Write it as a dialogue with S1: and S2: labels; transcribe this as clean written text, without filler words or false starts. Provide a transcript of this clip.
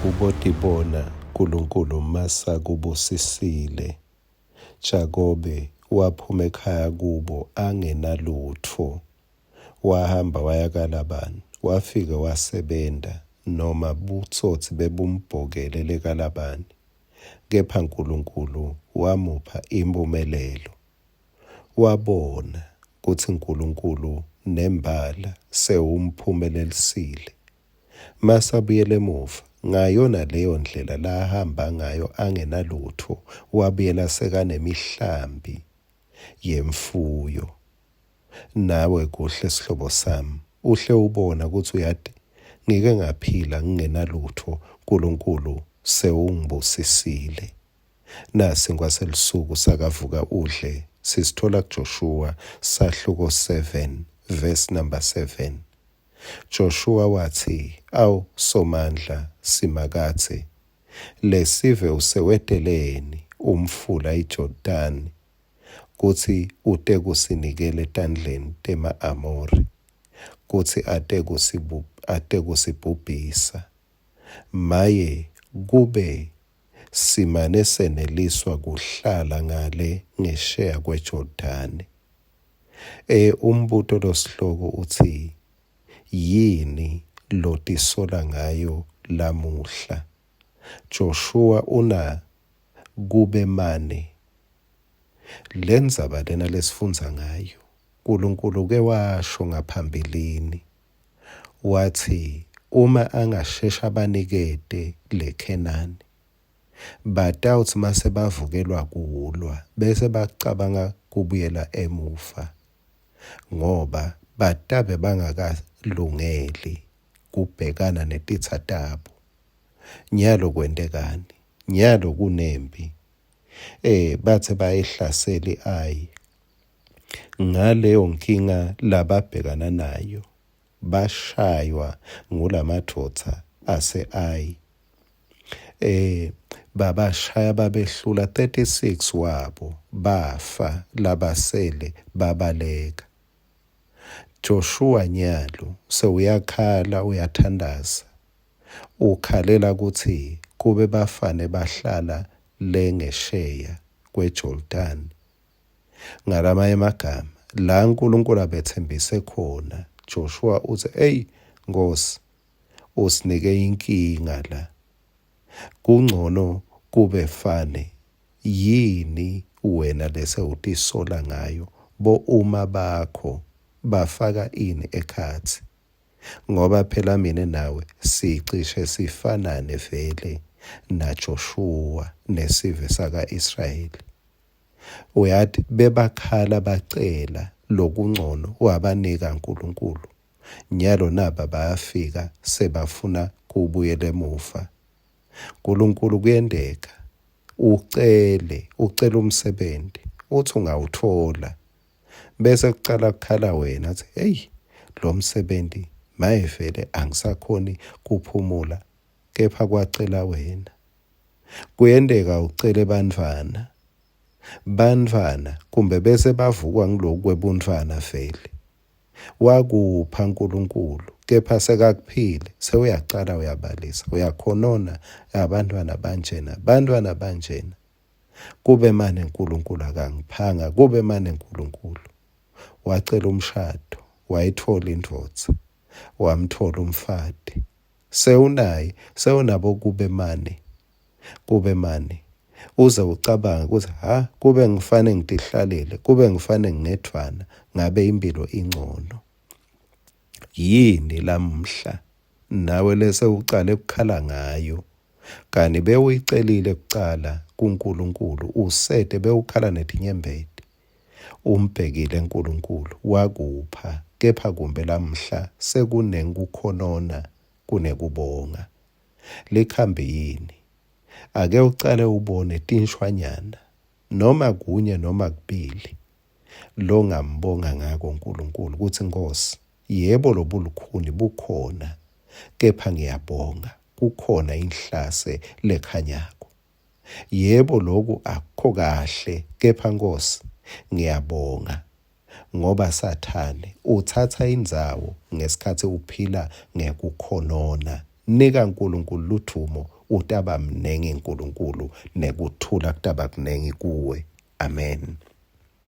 S1: Ubotibona Nkulunkulu masakubusisile. Jakobe waphuma ekhaya kubo angenalutfo. Wahamba waya kaLabani, wafike wasebenta noma butsotsi bebumbhokele lekaLabani, kepha Nkulunkulu wamupha imphumelelo. Wabona kutsi Nkulunkulu nembala sewumphumelelisile. Masabuyela emuva, ngayona leyo ndlela lahamba ngayo angenalutfo, wabuyela sekanemihlambi yemfuyo. Nawe kuhle sihlobo sami, uhle ubona kutsi uyati ngike ngaphila ngingenalutfo, Nkulunkulu sewungibusisile. Nasi kwaselusuku sakavuka udle sisithola kuJoshuwa sahluko 7 verse number 7. Joshuwa watsi, Awu Somandla Simakadze, lesive useweteleni umfula iJordani kutsi utekusinikela etandleni tema-Amori kutsi atekusibhubhisa? Maye, kube simane seneliswa kuhlala ngale ngesheya kweJordani. E Umbuto losihloko utsi, Yini lotisola ngayo lamuhla? Joshuwa una kube mane. Lendzaba lena lesifundza ngayo, Nkulunkulu ke washo ngaphambilini Watsi uma angasheshe abanikete leKhenani, batawutsi mase bavukelwa kulwa bese bacabanga kubuyela emuva ngoba batabe bangakalungeli kubhekana netitsa tabo. Nyalo kwentekani? Nyalo kunempi. Eh batse bayihlasela i-Ayi. Ngaleyo nkinga lababhekana nayo, bashaywa ngulamadvodza ase-Ayi. Eh babashaya babehlula 36 wabo bafa labasele babaleka. Joshua nyalo sewuyakhala uyathandaza ukhalela kutsi kube bafane bahlala lengesheya kweJordani. Ngalamanye emagama, la Nkulunkulu abetsembise khona, Joshua utsi, Eyi Nkhosi, usinike inkinga la. Kungcono kube fane yini wena lese utisola ngayo bo uma bakho bafaka ini ekhatsi? Ngoba phela mine nawe sicishe sifanane vele naJoshuwa nesive saka-Israyeli. Uyati, bebakhala bacela lokungcono wabanika Nkulunkulu. Nyalo naba bayafika sebafuna kubuyela emuva. Nkulunkulu kuyenteka ucele, ucela umsebenti, uthi ungawuthola bese kucala kukhala wena athi hey lo msebenzi maye vele angisakhoni kuphumula kepha kwacela wena. Kuyenteka ucele bantfwana, bantfwana kumbe bese bavukwa ngiloku kwebuntfwana vele. Wakupha Nkulunkulu kepha sekakuphile sewuyacala uyabalisa uyakhonona abantwana banjena bantwana banjena kube mane Nkulunkulu akangiphanga kube mane Nkulunkulu wacela umshado wayithola indvodza wamthola umfati Sewunaye, sewunabo kube mane, kube mane. Uze ucabange ukuthi ha kube ngifane ngitihlalele, kube ngifane ngingedvwana, ngabe impilo ingcono. Yini lamuhla nawe lese ucale kukhala ngayo? Kani bewuyicelile kucala kuNkulunkulu usete bewukhala netinyembeti. Umbhekile Nkulunkulu wakupha kepha kumbe lamhla sekunenkukhonona kunekubonga. Likhambi yini? Ake ucale ubone tinshwanyana noma kunye noma kubili longambonga ngako Nkulunkulu kutsi Nkhosi yebo lobulukhuni bukhona kepha ngiyabonga kukhona inhlase lekhanyako. Yebo loku akukho kahle kepha Nkhosi ngiyabonga ngoba sathane utsatsa indzawo ngesikhatsi uphila ngekukhonona. Nika Nkulunkulu ludvumo Utaba mnengi Nkulunkulu nekuthula kutaba kunengi kuwe. Amen.